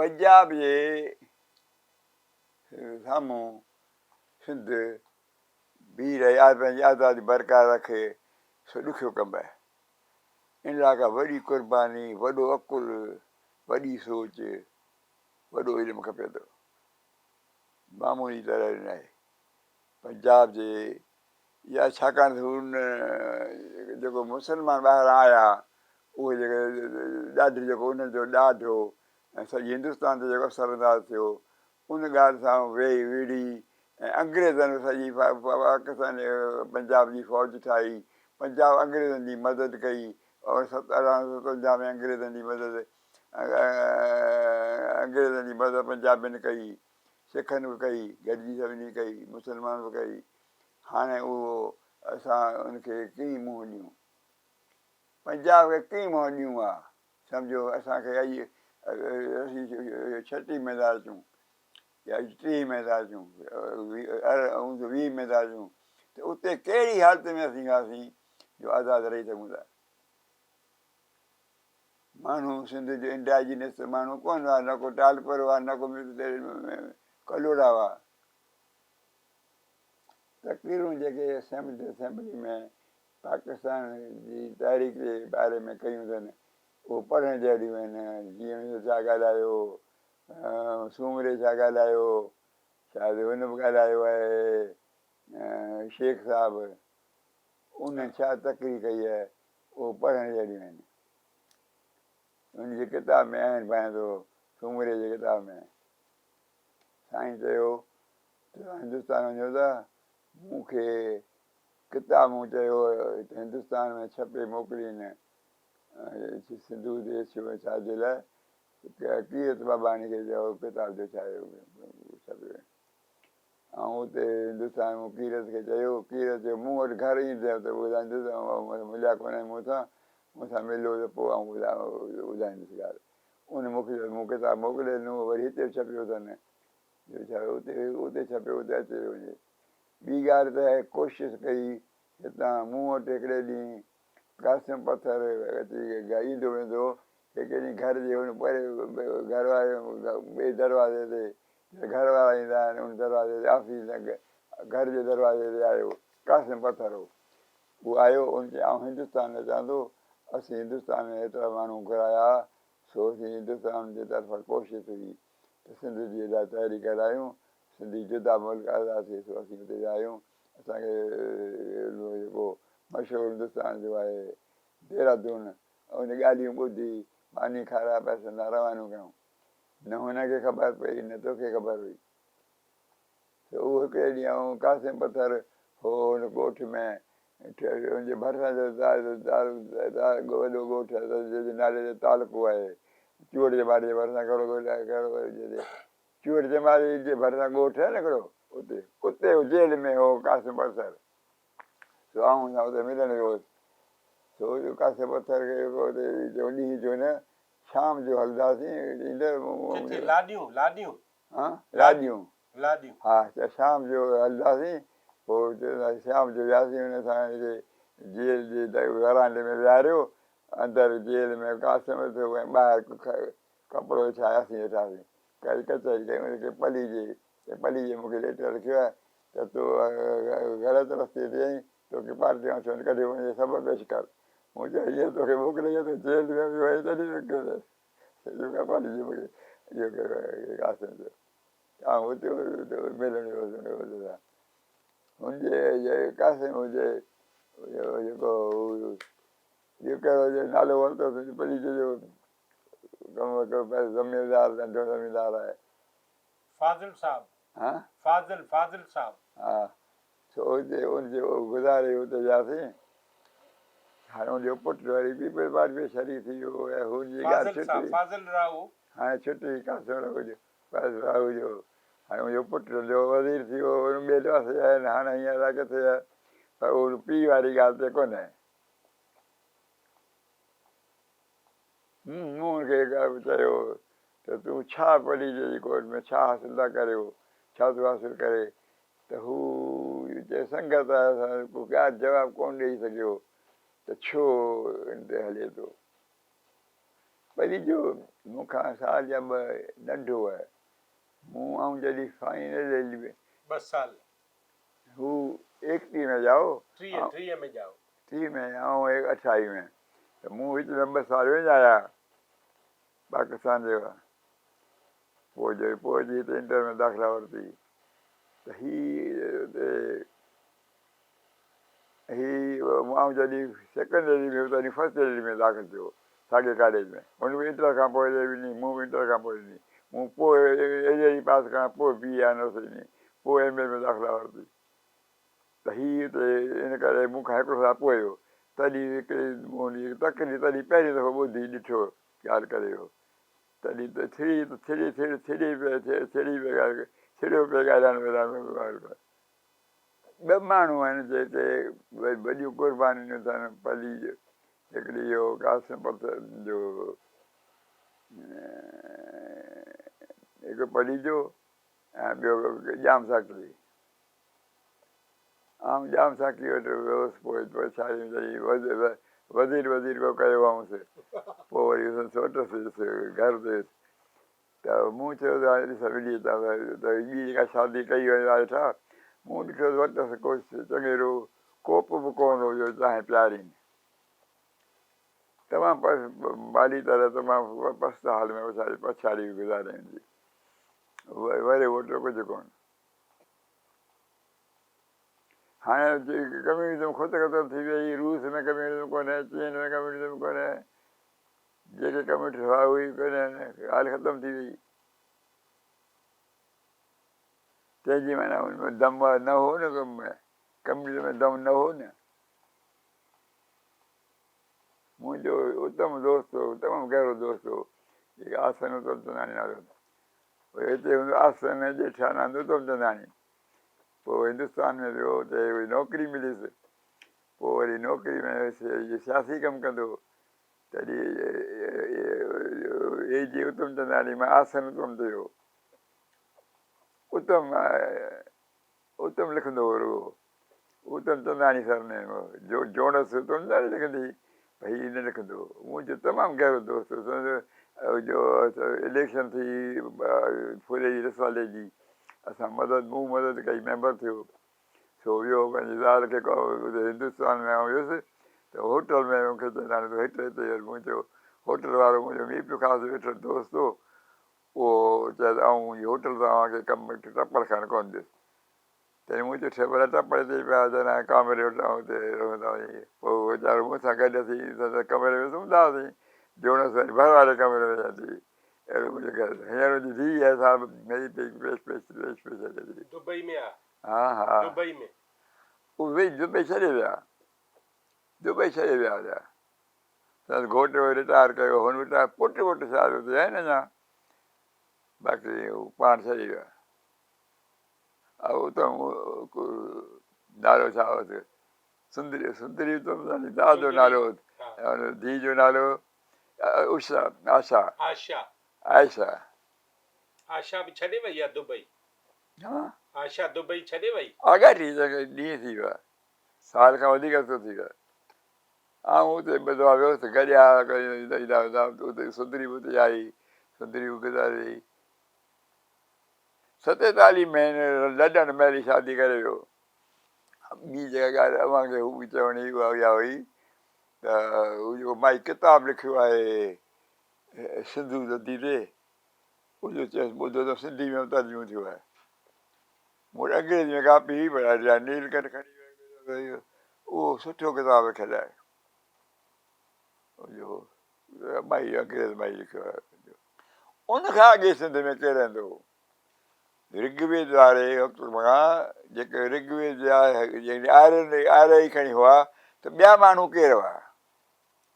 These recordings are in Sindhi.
پنجاب جي سامهون سنڌ بيهي رهي پنهنجي آزادي برقرار رکي سو ڏکيو ڪم آهي. ان لاء ڪا وڏي قرباني، وڏو عقل، وڏي سوچ، وڏو علم کپي ٿو. معمولي طرح ناهي. پنجاب جي يا ڇاڪاڻ ته هن جيڪو مسلمان ٻاهران آيا اهي جيڪي ڏاڍ جيڪو انهن جو ڏاڍ هو ۽ سڄي هندستان تي جيڪو اثر انداز ٿيو ان ڳالهه سان ويهي وڙهي ۽ انگريزن به سڄي پاڪستان پنجاب جي فوج ٺاهي پنجاب انگريزن جي مدد ڪئي 1857 ۾ انگريزن جي مدد انگريزن جي مدد پنجابين ڪئي سکن به ڪئي گڏجي سڀني ڪئي مسلمان به ڪئي هاڻي اهو اسان ان کي ڪيئن منهن ڏيون پنجاب کي ڪيئن منهن ڏيون ها سمجهو اسان کي اڄ اسين ڇٽيهه ۾ ٿا اچون يا اڄ ٽيهه ۾ ٿا اچون 1920 ۾ ٿا اچون ته اتي ڪهڙي حالت ۾ اسين هئاسين جو آزاد رهي سگهون ٿا. ماڻهو سنڌ جو انڊائجينس ماڻهو ڪونه هئا، نه ڪو ٽالپر هئا، نه ڪو ڪلهوڙا هئا. تقريرون جيڪي اسيمبلي اسيمبلي ۾ پاڪستان جي تحريڪ جي باري ۾ ڪيون اٿن اهو پڙهڻ جهڙيون آهن. جيئن ڇا ڳالهايو، سومري ڇا ڳالهايو، شايد هن به ڳالهايو آهي شيخ صاحب، انهن ڇا تقرير ڪئي آهي اهو پڙهڻ جهڙيون آهن. ان جي ڪتاب ۾ آهن ڀانئين ٿو سومري جي ڪتاب ۾. سائين چيو ته هندستان وڃو ٿا مون کي ڪتاب مون چيو ته هندستان ۾ ڇپي موڪلين سنڌو ديس ۾ ڇا جي لاء ڪيرت ٻاٻاڻي کي چيو ڪتاب جو ڇا ڇپيو آئون اتي هندستان مون ڪيرت کي چيو ڪيرت چيو مون وٽ گهر ايندين ته ٻڌائيندس مليا ڪونه مون سان مون سان ملو ته پوء آئون ٻڌائيندس ڳالهه ان مون کي چيو مون ڪتاب موڪلي ڏنو وري هتي به ڇپيو اٿن جو ڇا اتي اتي ڇپيو اتي اچي وڃي ٻي ڳالهه ته ڪوشش ڪئي هتان مون وٽ هڪڙي ڏينهن قاسم پٿر اچي ايندو ويندو هڪ ڏينهن گهر جي هن پري گهر واري ٻئي دروازي تي گهر وارا ايندا آهن ان دروازي تي آفيس گهر جي دروازي تي آيو قاسم پٿر هو هو آيو ان چيو آئون هندستان اچان ٿو اسين هندستان ۾ ايترا ماڻهو گهرايا سو اسين هندستان جي طرفان ڪوشش هئي ته سنڌ جي لاء تحريڪ هلايون سنڌي جدا ملڪ آزاد ٿئي سو اسين اتي ويا آهيون اسان کي جيڪو مشهور هندستان جو آهي ديرادون ان ڳالهيون ٻڌي ماني کارائي پئسن لاء روانو ڪيائون نه هن کي خبر پئي نه توکي خبر هئي ته اهو هڪڙي ڏينهن آئون قاسم پٿر هو هن ڳوٺ ۾ ان جي ڀرسان جو وڏو ڳوٺ آهي جنهن جي نالي تي تعلقو آهي چوهڙ جي ماري جي ڀرسان ڪهڙو ڳوٺ آهي ڪهڙو چوهڙ جي ماري جي ڀرسان ڳوٺ آهي نه هڪڙو اتي اتي هو جيل ۾ هو قاسم پٿر سو آئون هن سان اتي ملڻ ويو هوس سو قاسم پٿر کي اتي ڏينهن جو نه شام جو هلنداسين ايندڙ ڪٿي لاڏيون لاڏيون ها لاڏيون لاڏيون ها ته شام جو هلنداسين پوء شام جو وياسين ان سان هتي جيل جي ورانڊي ۾ ويهاريو اندر جيل ۾ قاسم ويٺو ۽ ٻاهر ڪپڙو وڇائي اسين ويٺاسين ڪئي ڪچهري ڪئي ان کي پليجي ته پليجي مون کي ليٽر لکيو آهي ته تون غلط رستي تي آهين توکي پارٽي مان ڇو نه ڪڍيو وڃي سبب پيش ڪر مون چيو هينئر توکي موڪلي تون جيل ۾ ويو آهين تڏهن اهو پليجي مون کي اهو ڪيو قاسم چيو آئون اتي ملڻ ويو هوس ان سان هن جي قاسم هجي جيڪو جيڪو نالو ورتو اٿس پليجي جو ڪم زميندار ننڍو زميندار آهي. فاضل صاحب. ها؟ فاضل فاضل صاحب. ها سو اتي ان جي گذاري اتي وياسين. هاڻي ان جو پٽ وري پيپلز پارٽي ۾ شريڪ ٿي ويو ۽ هن جي ڳالهه فاضل صاحب ڇٽي. فاضل راهو. هاڻي ڇٽي قاسم راهو جو فاضل راهو جو هاڻي ان جو پٽ جو وزير ٿي ويو ان ٻئي پاسي آهن هاڻي هينئر الائي ڪٿي آهي پر اهو پيء واري ڳالهه تي ڪونهي. مون هن کي چيو ته تون ڇا پليجي جي ڪورٽ ۾ ڇا حاصل ٿا ڪريو، ڇا ٿو حاصل ڪري ته هو چي سنگت آهي اسان جو ڪو ڳالهه جواب ڪونه ڏئي سگهيو ته ڇو ان تي هلي ٿو. پليجو مون کان سال يا ٻه ننڍو آهي. مون آئون جڏهن فائنل ٻه سال. هو ايڪٽيهه ۾ ڄائو. ٽيهه، ٽيهه ۾ ڄائو. ٽيهه ۾ آئون اٺاويهه ۾، ته مون وچ ۾ ٻه سال وڃايا پاڪستان جي پوء جو پوء اچي هتي انٽر ۾ داخلا ورتي ته هي هي آئون جڏهن سيڪنڊ ايل ۾ هيس تڏهن فرسٽ ايل ۾ داخل ٿيو ساڳي ڪاليج ۾. هن به انٽر کان پوء ايل ايل ڏني، مون به انٽر کان پوء ڏني. مون پوء ايل ايل پاس ڪرڻ کان پوء بي اي آنرس ڏني، پوء ايم اي ۾ داخلا ورتي. ته هي اتي ان ڪري مون کان هڪڙو سال پوء هيو. تڏهن هڪڙي مون هن جي تقرير تڏهن پهريون دفعو ٻڌي ڏٺو ڳالهه ڪري ويو. تڏهن ته ٿڙي ٿڙي ٿڙي ٿڙي پئي ٿڙي پئي ڳالهه ٿڙيو پئي ڳالهائڻ ٻه ماڻهو آهن جيڪي وڏيون قربانيون ڏنيون اٿن پليج هڪڙي اهو قاسم پٿر جو هڪ پليجو ۽ ٻيو ڄام ساقي. آئون ڄام ساقي وٽ ويس پوء پڇاڙي ۾ جڏهن وزير وزير پيو ڪيو هئائونس پوء وري سوٽس گهر تي ويس ته مون چيو ته هاڻي ڏس ملي ته ٻي جيڪا شادي ڪئي وئي آهي ڇا؟ مون ڏٺو ته وٽس ڪو چڱيرو ڪوپ به ڪونه هو جو چانهه پيارين. تمام مالي طرح تمام پست حال ۾ ويچاري پڇاڙي گذاريائين جي وري ووٽ ڪجهه ڪونه. هاڻي ڪميونزم خود ختم ٿي وئي، روس ۾ ڪميونزم ڪونهي، چين ۾ ڪميونزم ڪونهي، جيڪي ڪميونسٽ هئا اهي ئي ڪونهن، ڳالهه ختم ٿي وئي. تنهن جي معنيٰ ان ۾ دم نه هو نه ڪميونزم ۾ دم نه هو نه. منهنجو اتم دوست هو، تمام گهرو دوست هو، جيڪي آسن اتم چنداڻي نالو هو. هتي هوندو آسن ڄيٺانند اتم چنداڻي. پوء هندستان ۾ ويو، اتي نوڪري مليس. پوء وري نوڪري ۾ سياسي ڪم ڪندو هو. تڏهن اي جي اتم چنداڻي مان آسن اتم ٿيو. اتم اتم لکندو هو رڳو. اتم چنداڻي سر نيم هو. جو جوڻس اتم چنداڻي لکندي هئي پر هي نه لکندو هو. منهنجو تمام گهرو دوست هو. جو اليڪشن ٿي ڦلي جي رسالي جي اسان مدد مون مدد ڪئي ميمبر ٿيو. سو ويو پنهنجي زال کي اتي هندستان ۾ آئون ويس ته هوٽل ۾ مون کي چون هاڻي تون هت هتي هل. مون چيو هوٽل وارو منهنجو ميرپور خاص ويٺل دوست هو اهو چيس آئون هي هوٽل تان اوهان کي ڪم ٽپڙ کائڻ ڪونه ڏيس. تڏهن مون چيو ٺيبلا ٽپڙ هتي ئي پيا اچن ۽ ڪامري وٽ آئون اتي رهندو هئس. پوء ويچارو مون سان گڏ اسين سندس ڪمري ۾ سمهندا هئاسين. جوڻس وري ڀر واري ڪمري ۾ ويندي هئي. اهڙو منهنجو گهر. هينئر منهنجي ڌيء آهي سا به ملي پئي پيش پيش پيش پيش اچي ٿي. دبئي ۾ آ. ها ها. دبئي ۾. اهي دبئي ڇڏي ويا. دبئي ڇڏي ويا هليا. سندس گهوٽ به رٽائر ڪيو هن رٽائر پٽ وٽ شايد اتي آهن اڃا باقي هو پاڻ ڇڏي ويا. اتم نالو ڇا هوس سندري سندري اتم زال جو نالو هوس ڌيء جو نالو اوشا آشا آشا عائشه آشا به ڇڏي وئي آ دبئي ها آشا دبئي ڇڏي وئي. آڳاٽي ڏينهن ٿي ويا سال کان وڌيڪ عرصو ٿي ويو آئون اتي ٻه دفعا ويس ته گڏيا اتي سندري به اتي آئي سندري به گذاري وئي ستيتاليهه مهيني لڏڻ مهل ئي شادي ڪري ويو. ٻي جيڪا ڳالهه اوهان کي هو به چوڻي هئي اها اها هئي ته هو جيڪو مائي ڪتاب لکيو آهي سنڌو ندي تي اهو چيس ٻڌو ته سنڌي ۾ به ترجمو ٿيو آهي. مون وٽ انگريزي ۾ ڪاپي هئي پر نيلڪنٺ کڻي ويو اهو سٺو ڪتاب لکيل آهي. جو مائي انگريز مائي لکيو آهي. ان کان اڳي سنڌ ۾ ڪير رهندو هو؟ رگ ويد واري وقت کان جيڪي رگ ويد جا يعني آرين آريائي کڻي هئا ته ٻيا ماڻهو ڪير هئا؟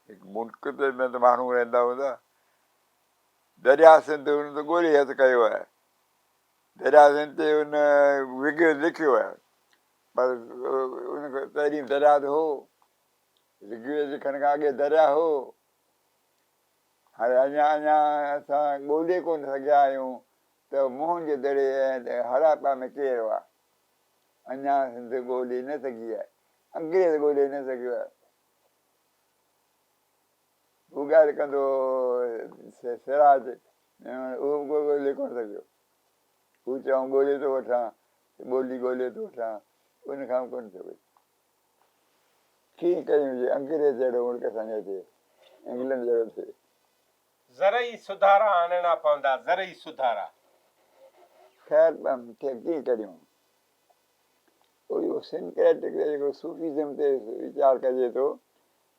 هڪ ملڪ ۾ ته ماڻهو رهندا هوندا. درياء سنڌ هن ته ڳولي هٿ ڪيو آهي. درياء سنڌ تي هن رگ ويد لکيو آهي پر ان کان پهرين درياء ته هو. رگ ويد لکڻ کان اڳي درياء هو. هاڻي اڃا اڃا اسان ڳولي ڪونه سگهيا آهيون ته موهن جي دڙي ۽ هڙاپا ۾ ڪير هئا. اڃا سنڌ ڳولي نه سگهي آهي. انگريز ڳولي نه سگهيو آهي. هو ڳالهه ڪندو هو سراج، اهو به ڳولي ڪونه سگهيو. هو چئي آئون ڳولي ٿو وٺان، ٻولي ڳولي ٿو وٺان، ان کان به ڪونه ٿيو ڪجهه. ڪيئن ڪيون جي انگريز جهڙو ملڪ اسان جو ٿئي، انگلنڊ جهڙو ٿئي. زرعي سڌارا آڻڻا پوندا، زرعي سڌارا. خير ڪيئن ڪريون. اهو سنڪريٽڪ جيڪو صوفيزم تي ويچار ڪجي ٿو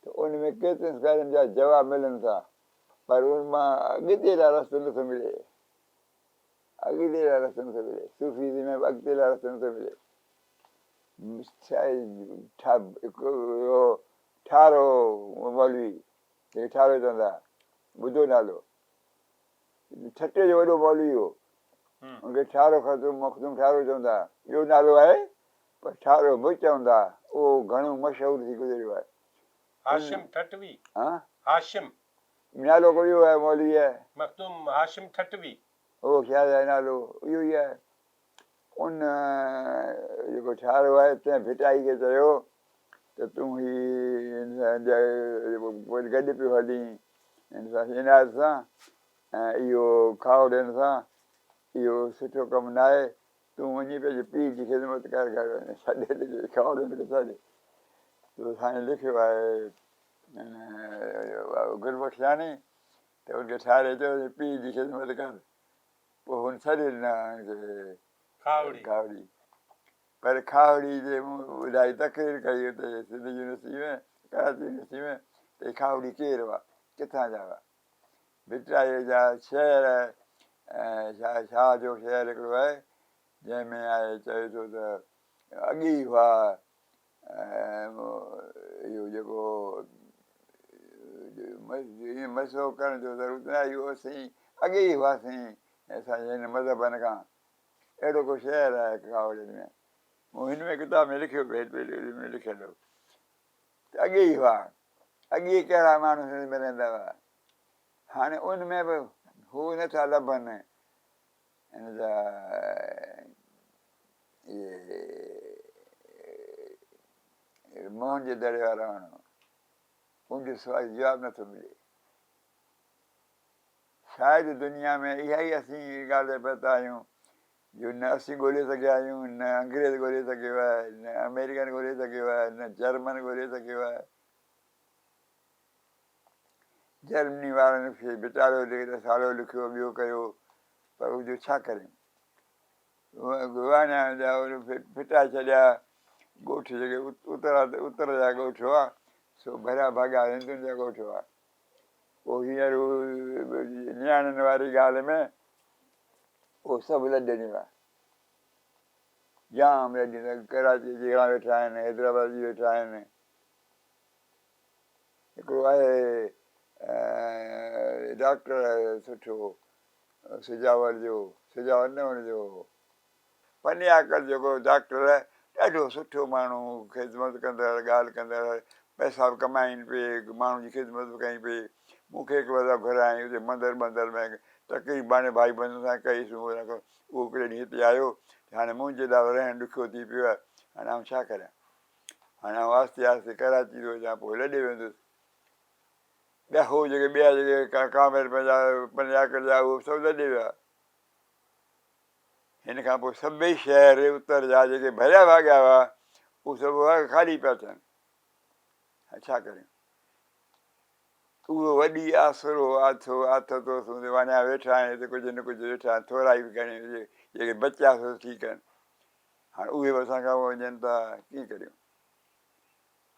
ته ان ۾ ڪيترن سوالن جا جواب ملن ٿا پر ان مان اڳتي لاء رستو نٿو ملي. اڳتي لاء رستو نٿو ملي. صوفيزم ۾ به اڳتي لاء رستو نٿو ملي. ٺارو مولوي جيڪي ٺارو چوندا ٻڌو نالو ٺٽي جو وڏو مولوي هو ان کي ٺارو خرطوم مخدوم ٺارو چوندا ٻيو نالو آهي پر ٺارو به چوندا اهو گهڻو مشهور ٿي گذريو آهي. هاشم ٺٽوي هاشم. نالو ڪو ٻيو آهي مولوي آهي. مخدوم هاشم ٺٽوي. اهو خيال آهي نالو اهو ئي آهي. ان جيڪو ٺارو آهي تنهن ڀٽائي کي چيو ته تون هي گڏ پيو هلين هن سان عنايت سان ۽ اهو کاهوڙين سان اهو سٺو ڪم ناهي تون وڃي پنهنجي پيء جي خدمت ڪر گهر وڃي ڇڏي ڏي کاهوڙين کي ڇڏ تو سائين لکيو آهي گربخشاڻي ته ان کي ٺاري چيو پيء جي خدمت ڪر پوء هن ڇڏي ڏنا هن کي کاهوڙي. کاهوڙي پر کاهوڙي جي مون ٻڌائي تقرير ڪئي اتي سنڌ يونيورسٽي ۾ ڪراچي يونيورسٽي ۾ ته هي کاهوڙي ڪير هئا ڪٿان جا هئا ڀٽائيء جا شعر ۽ شاهه جو شعر هڪڙو آهي جنهن ۾ آهي چوي ٿو ته اڳي ئي هئا اهو جيڪو مسئلو ڪرڻ جو ضرورت نه آهي اهو اسين اڳي ئي هئاسين اسان جي هن مذهبن کان اهڙو ڪو شعر آهي ڪاوڙين ۾ مون هن ۾ ڪتاب ۾ لکيو به ۾ لکيل هو ته اڳي ئي هئا اڳي ڪهڙا ماڻهو سنڌ ۾ رهندا هئا هاڻي ان ۾ به هو نٿا لڀن هن جا اهي موهن جي دڙي وارا ماڻهو ان جو سوال جواب نٿو ملي. شايد دنيا ۾ اها ئي اسين ڳالهه تي پهتا آهيون جو نه اسين ڳولي سگهيا آهيون نه انگريز ڳولي سگهيو آهي نه آمريڪن ڳولي سگهيو آهي نه جرمن ڳولي سگهيو آهي. جرمني وارن کي ويچارو رسالو لکيو ٻيو ڪيو پر ان جو ڇا ڪريون. واڻيا جا ڦٽائي ڇڏيا ڳوٺ جيڪي اتر جا ڳوٺ هئا سو ڀريا ڀڳا هندن جا ڳوٺ هئا. پوء هينئر هو نياڻين واري ڳالهه ۾ اهو سڀ لڏن ويا. جام لڏن ويا ڪراچي جي گهڻا ويٺا آهن حيدرآباد جي ويٺا آهن. هڪڙو آهي ڊاڪٽر سٺو سجاول جو سجاول نه ان جو پنياڪر جيڪو ڊاڪٽر ڏاڍو سٺو ماڻهو خدمت ڪندڙ ڳالهه ڪندڙ پئسا به ڪمائين پئي ماڻهن جي خدمت به ڪئي پئي مون کي هڪ دفعو گهرايائين اتي مندر بندر ۾ تقريب باڻي ڀائي بندن سان ڪئيسون اهو هڪڙي ڏينهن هتي آيو ته هاڻي منهنجي لاء رهڻ ڏکيو ٿي پيو آهي هاڻي آئون ڇا ڪريان هاڻي آئون آهستي آهستي ڪراچي ٿو اچان پوء لڏي ويندس. ٻيا هو جيڪي ٻيا جيڪي ڪامريڊ پنهنجا پنجاڪر جا اهي سڀ لڏي ويا. هن کان پوء سڀئي شهر اتر جا جيڪي ڀريا ڀاڳيا هئا اهي سڀ خالي پيا ٿين. هاڻي ڇا ڪريون. اهو وڏي آسرو آٿو آٿت هوس واڻيا ويٺا آهن هتي ڪجهه نه ڪجهه ويٺا آهن ٿورا ئي گهڻي جيڪي بچيا سو ٺيڪ آهن. هاڻ اهي به اسان کان وڃن ٿا ڪيئن ڪريون.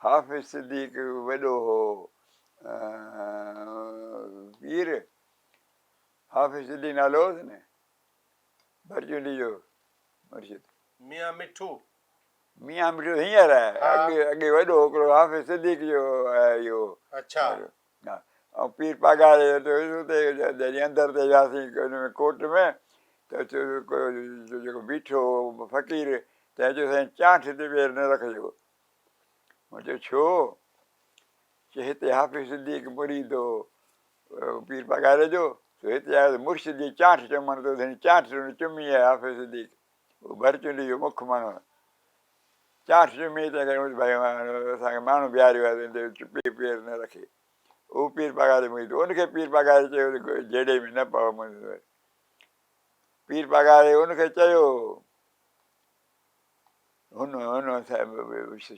حافظ صديق وڏو هو پير حافظ صديق نالو هوس نه ڀرچونڊي جو مرشد. ميان مٺو. ميان مٺو هينئر آهي اڳي اڳي وڏو هڪڙو حافظ صديق جو آهي اهو. اڇا. ها ۽ پير پاڳاري وٽ هيس اتي جڏهن اندر تي وياسين ان ۾ ڪوٽ ۾ ته جيڪو بيٺو هو فقير تنهن چيو سائين چانٺ تي پير نه رکجو. مون چيو ڇو؟ چي هتي حافظ صديق مريد هو پير پاڳاري جو سو هتي آيو ته مرشد جي چانٺ چمڻ ٿو ڌڻي چانٺ چمي آهي حافظ صديق اهو ڀرچونڊي جو مک ماڻهو آهي. چانٺ چمي تنهن ڪري ڀائي اسان کي ماڻهو بيهاريو آهي ته هن تي پير نه رکي. اهو پير پاڳاري مريد هو. ان کي پير پاڳاري چيو ته جهيڙي ۾ نه پئو منهنجو. پير پاڳاري ان کي چيو هن هن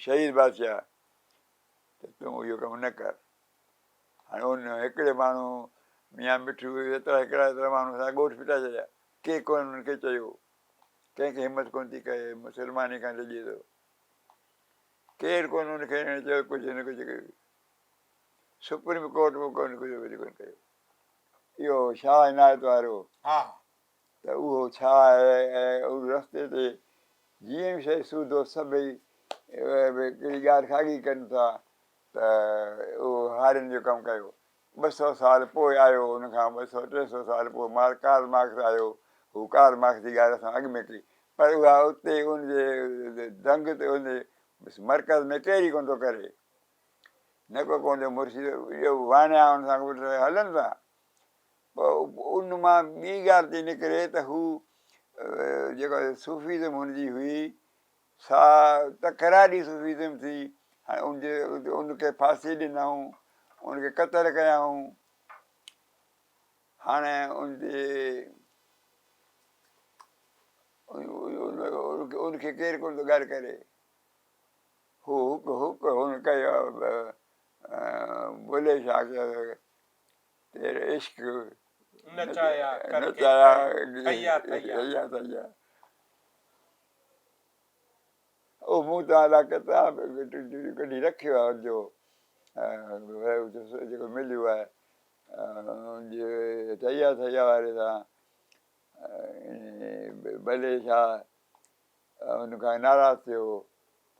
شهيد بادشاهه ته تون اهو ڪم نه ڪر. هاڻي ان هڪڙي ماڻهو ميان مٺو ايترا هڪڙا ايترا ماڻهو سارا ڳوٺ ڦٽائي ڇڏيا. ڪي ڪونه انهن کي چيو. ڪنهن کي همت ڪونه ٿي ڪئي مسلماني کان ڊڄي ٿو. ڪير ڪونه ان کي چيو ڪجهه نه ڪجهه ڪيو. سپريم ڪورٽ به ڪونه ڪجهه ڪجهه ڪونه ڪيو. اهو شاهه عنايت وارو ته اهو ڇا آهي ۽ ان رستي تي جيئن به شيء سودو سڀئي هڪڙي ڳالهه ساڳي ڪن ٿا ته اهو هارين جو ڪم ڪيو. 200 سال پوء آيو ان کان 200 300 سال پوء ڪارل مارڪس آيو هو ڪارل مارڪس جي ڳالهه اسان اڳ ۾ ڪئي پر اها اتي ان جي دنگ تي ان جي مرڪز ۾ ڪير ئي ڪونه ٿو ڪري. نه ڪو ڪو جو مرشد اهو واڻيا ان سان گڏ هلن ٿا پر ان مان ٻي ڳالهه ٿي نڪري ته هو جيڪا صوفيزم هن جي هئي سا تڪراري صوفيزم ٿي. هاڻي ان جي ان کي ڦاسي ڏنائون، ان کي قتل ڪيائون. هاڻي ان جي ان کي ڪير ڪونه ٿو ڳالهه ڪري. هو هڪ هڪ هن ڪيو بلي شاهه کي تيري عشق نچايا ڪر ڪي ٿيا ٿيا ٿيا. او مون توهان لاء ڪتاب ڪڍي رکيو آهي جو جيڪو مليو آهي ٿيا ٿيا واري سان بلي شاهه ان کان ناراض ٿيو.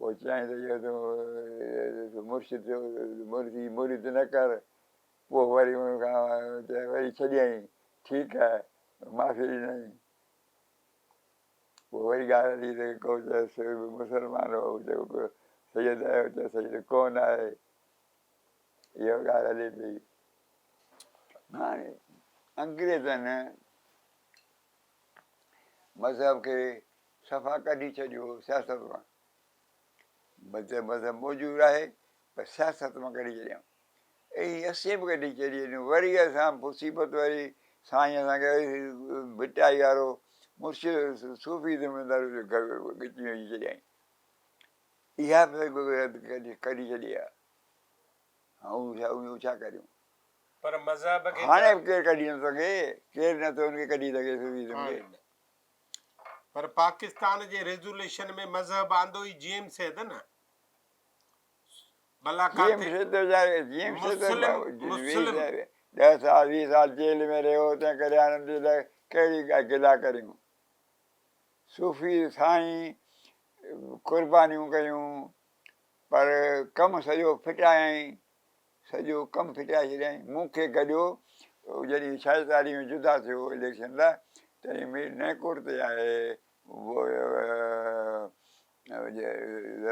پوء چيائين ته اهو تون مرشد ٿيو، مريد نه ڪر. پوء وري ان کان وري ڇڏيائين، ٺيڪ آهي، معافي ڏنائين. پوء وري ڳالهه هلي ته ڪو چيس مسلمان هو، چيو ڪو سيد آهي، چيو سيد ڪونه آهي. اها ڳالهه هلي پئي. هاڻي انگريزن مذهب کي صفا ڪڍي ڇڏيو سياست مان. مذهب موجود آهي پر سياست مان ڪڍي ڇڏيائون. ائين اسين به ڪڍي ڇڏي. وري اسان مصيبت وري سائين اسان کي ڀٽائي وارو مرشد صوفي ذميدار ڳچي ۾ وجهي ڇڏيائين. اها به ڪڍي ڇڏي آهي. اهو ڇا ڪريون؟ پر مذهب کي هاڻي به ڪير ڪڍي نٿو سگهي، ڪير نٿو ان کي ڪڍي سگهي صوفي کي. پر پاڪستان جي ريزوليشن ۾ مذهب آندو ئي جي ايم سيد نه. ڀلا جي ايم ڪاٿي سيد ويچاري جي ايم سيد مسلم مسلم 10 سال 20 سال جيل ۾ رهيو، تنهن ڪري هاڻي ان جي لاء ڪهڙي گلا ڪريون. صوفي سائين قربانيون ڪيون پر ڪم سڄو ڦٽايائين، سڄو ڪم ڦٽائي ڇڏيائين. مون کي گڏيو جڏهن 46 ۾ جدا ٿيو اليڪشن لاء تڏهن مير نئين ڪوٽ تي آهي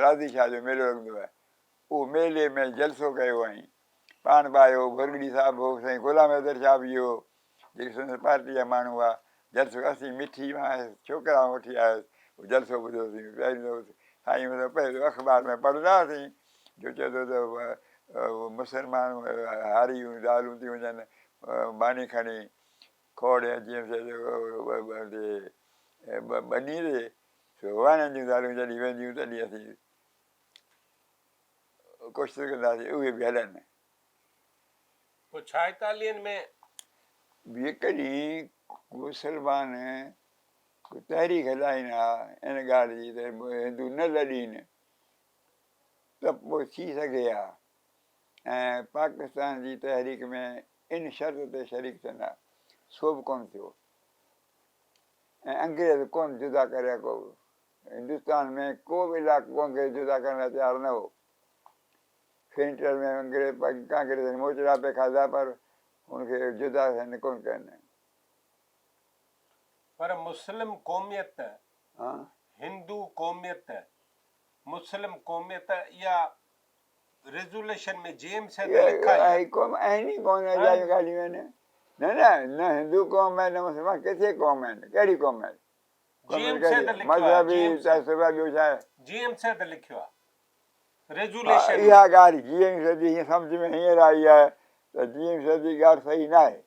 راضي شاهه جو ميلو لڳندو آهي، اهو ميلي ۾ جلسو ڪيو هئائين. پاڻ به آيو، ڀرڳڙي صاحب هو، سائين غلام حيدر شاهه به هو، جيڪي سندس پارٽي جا ماڻهو هئا. جلسو اسين مٺي مان ڇوڪرا وٺي آيس، جلسو ٻڌوسين. پهريون دفعو سائين پهريون اخبار ۾ پڙهندا هئاسين جو چئي ٿو ته مسلمان هاري زالون ٿي وڃن ماني کڻي کوڙ يا جيئن ٻني تي، سو واڻين جون زالون جڏهن وينديون تڏهن اسين ڪوشش ڪنداسين اهي به هلن. پوء 46 ۾. جيڪڏهن مسلمان تحريڪ هلائين ها ان ڳالهه جي ته هندو نه لڏين ته پوء ٿي سگهي ها ۽ پاڪستان جي تحريڪ ۾ ان شرط تي شريڪ ٿين ها، سو به ڪونه ٿيو ۽ انگريز ڪونه جدا ڪري ها ڪو به هندستان ۾ ڪو به علائقو انگريز جدا ڪرڻ لاء تيار نه هو. سينٽر ۾ انگريز ڪانگريسن موچڙا پئي کاڌا پر ان کي جدا ٿيڻ ڪونه ڪين. پر مسلم قوميت، هندو قوميت، مسلم قوميت اها ريزوليشن ۾ جي ايم سيد لکائي آهي. اهي قوم آهن ئي ڪونه اجايون ڳالهيون آهن. نه نه نه هندو قوم آهي نه مسلمان ڪٿي قوم آهن ڪهڙي قوم آهي. جي ايم سيد لکيو آهي. مذهبي تعصب آهي ٻيو ڇا آهي. جي ايم سيد لکيو آهي ريزوليشن ۾. اها ڳالهه جي ايم سيد جي هيئن سمجهه ۾ هينئر آئي آهي. ته جي ايم سيد جي ڳالهه صحيح ناهي.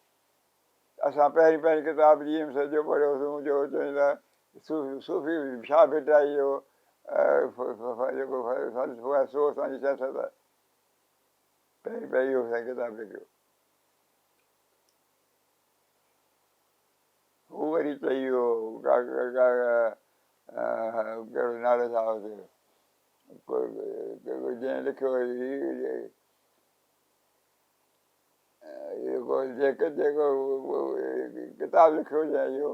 اسان پهرين پهرين ڪتاب جي ايم سيد جو پڙهيوسون جو چون ته صوفي شاهه ڀٽائي جو جيڪو فلسفو آهي سو اسان جي سياست آهي. پهرين پهرين اهو سائين ڪتاب لکيو. هو وري چئي ويو ڪهڙو نالو ڇا هوس جنهن لکيو جيڪو جيڪو ڪتاب لکيو جنهن اهو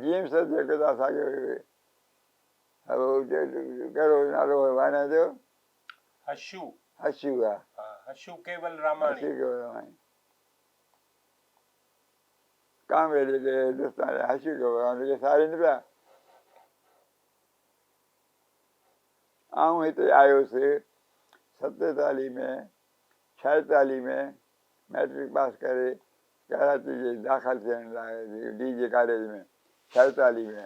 جيمس جو ڪتاب ساڳيو ڪهڙو نالو هو واڻيا جو؟ حشو. حشو ها. ها حشو ڪيول راماڻي. حشو ڪيول راماڻي. ڪامريڊ جيڪي هندستان جا حشو ڪيول راماڻي جيڪي سارين پيا. آئون هتي آيس 47 ۾ 46 ۾ مئٽرڪ پاس ڪري ڪراچي جي داخل ٿيڻ لاء ڊي جي ڪاليج ۾ 46 ۾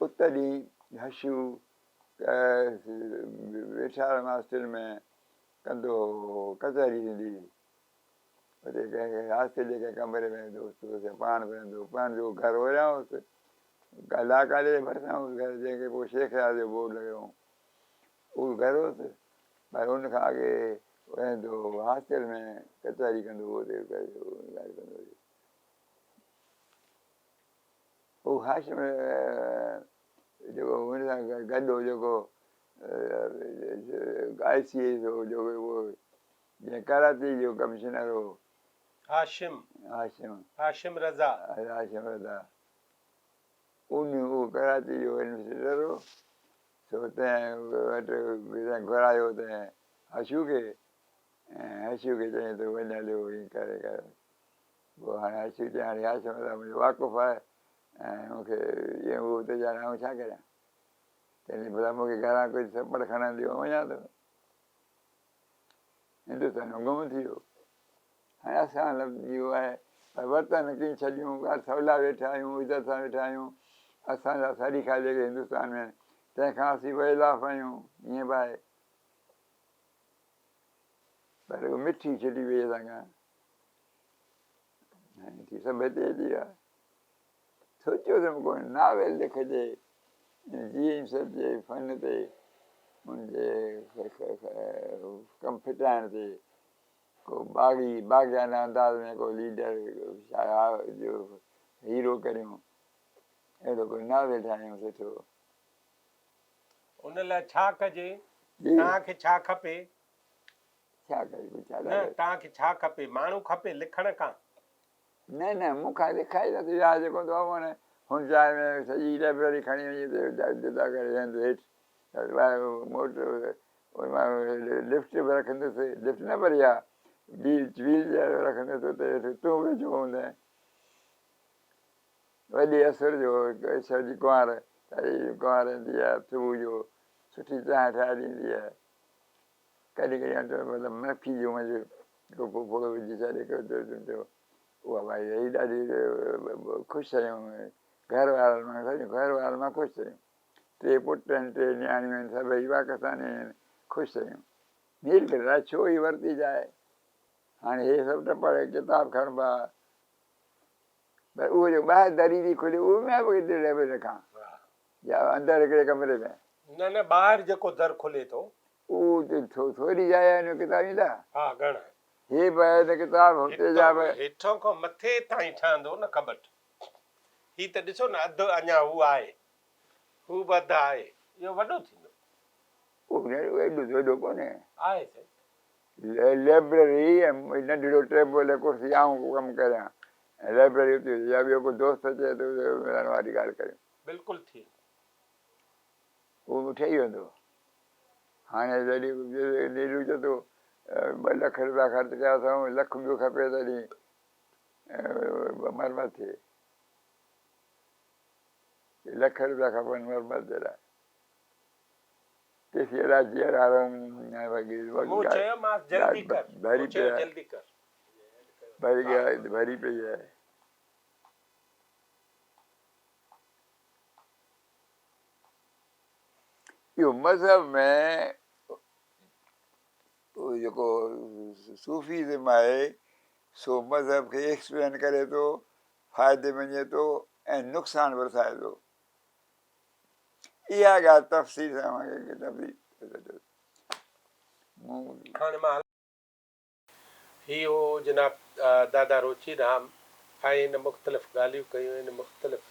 ات ڏينهن حشو ويٺارم هاسٽل ۾ ڪندو هو، ڪچهري ٿيندي هئي. اتي ڪنهن هاسٽل جي ڪنهن ڪمري ۾ دوست هوس يا پاڻ به رهندو هو. پنهنجو گهر هوريان هوس. لا ڪاليج جي ڀرسان هوس گهر، جنهن کي پوء شيخ اياز جو بورڊ لڳيو هو. اهو گهر هوس، پر ان کان اڳي رهندو هو. هاسٽل ۾ ڪچهري ڪندو هو، اتي ڳالهه ڪندو هو. هو هاشم جيڪو هن سان گڏ هو جيڪو آء سي ايس هو جيڪو اهو جنهن ڪراچي جو ڪمشنر هو. هاشم. هاشم. هاشم رضا. هاشم رضا. ان اهو ڪراچي جو ايڊمنسٽريٽر هو سو تنهن وٽ جڏهن گهرايو تنهن هاشو کي ۽ هاشو کي چيائين ته وڃ هليو ائين ڪري ڪري پوء هاڻي هاشو چيائين هاڻي هاشم رضا منهنجو واقف آهي ۽ مون کي ائين اهو ته ڄاڻي آئون ڇا ڪريان؟ چيائين ڀلا مون کي گهران ڪجهه ٿپڙ کڻڻ ڏيو وڃان ٿو. هندستان ۾ گم ٿي ويو. هاڻي اسان لفظ اهو آهي پر وطن ڪيئن ڇڏيون، ڳالهه سولا ويٺا آهيون، عزت سان ويٺا آهيون، اسان جا سريکا جيڪي هندستان ۾ آهن تنهن کان اسين ويل آف آهيون، ائين به آهي پر مٺي ڇٽي وئي اسان کان. هاڻي ٿي سڀ هتي اچي ويا. سوچيو اٿم ڪو ناول لکجي جي ايم سيد جي فن تي ان جي ڪم ڦٽائڻ تي ڪو باغي باغيانه انداز ۾ ڪو ليڊر جو هيرو ڪريون اهڙو ڪو ناول ٺاهيون سٺو. ان لاء ڇا ڪجي؟ توهان کي ڇا کپي؟ ڇا ڪجي؟ نه توهان کي ڇا کپي؟ ماڻهو کپي لکڻ کان؟ نه نه مون کان لکائي نه ٿي ويا جيڪو تو هن هن جاء ۾ سڄي لئبرري کڻي وڃي اتي جدا ڪري هنڌ هيٺ موٽر ان مان لفٽ به رکندس لفٽ نه پر اها ويل چيئر رکندس اتي هيٺ تون ويٺو هوندين وڏي اسر جو ايشور جي ڪنوار ڪنوار ايندي آهي صبح جو سٺي چانهه ٺاهي ڏيندي آهي ڪڏهن ڪڏهن اٽو مطلب مکي جو منجهه ڪو ڦڙو وجهي ڇڏي ڪو چمچو اها ڀائي هي ڏاڍي خوش آهيون گهر وارن مان سڄو گهر وارن مان خوش آهيون ٽي پٽ آهن ٽي نياڻيون آهن سڀئي پاڪستاني آهن خوش آهيون نيلڪنٺ راء ڇو هي ورتي جاء هاڻي هي سڀ ٽپڙ ڪتاب کڻبا پر اهو جو ٻاهر دري ٿي کلي اهو ۾ به ڪٿي رکان يا اندر هڪڙي ڪمري ۾. نه نه ٻاهر جيڪو در کلي ٿو. اهو ته ٿوري جاء آهي ان ۾ ڪتاب ايندا. ها گهڻا. هي به آهي ته ڪتاب هتي جا به. هيٺان کان مٿي تائين ٺهندو نه ڪٻٽ. هي ته ڏسو نه اڌ اڃا هو آهي. هو به اڌ آهي. اهو وڏو ٿيندو. اهو ايڏو ته وڏو ڪونهي. آهي سائين. لئبرري ۽ ننڍڙو ٽيبل ۽ ڪرسي آئون ڪم ڪريان ۽ لئبرري اتي هجي يا ٻيو ڪو دوست اچي ته ملڻ واري ڳالهه ڪريون. بلڪل ٿي. اهو به ٺهي ويندو. هاڻي جڏهن نيلو چئي ٿو 2 لک روپيا خرچ ڪيا اٿئون، لک ٻيو کپي تڏهن مرمت ٿئي. لک روپيا کپن مرمت جي لاء. تيسين الاء جيئرا رهون مون چيومانس جلدي ڪر. مون چيو جلدي ڪر. ڀري پئي آهي. اهو مذهب ۾ جيڪو صوفيزم آهي سو مذهب کي ايڪسپلين ڪري ٿو، فائدي ۾ وڃي ٿو ۽ نقصان به رسائي ٿو. اها ڳالهه تفصيل سان اوهان کي هاڻي مان هي هو جناب دادا روچي رام ۽ هن مختلف ڳالهيون ڪيون آهن، مختلف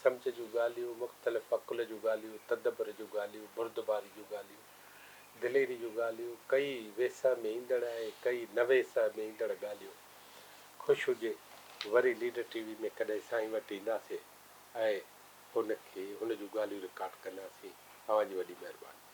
سمجهه جون ڳالهيون، مختلف عقل جون ڳالهيون، تدبر جون ڳالهيون، بردباري جون ڳالهيون، دليري جون ڳالهيون، ڪئي ويسهه ۾ ايندڙ ۽ ڪئي نه ويسهه ۾ ايندڙ ڳالهيون. خوش هجي وري ليڊر ٽي وي ۾ ڪڏهن سائين وٽ اينداسين ۽ هن کي هن جون ڳالهيون رڪارڊ ڪنداسين. اوهان جي وڏي مهرباني.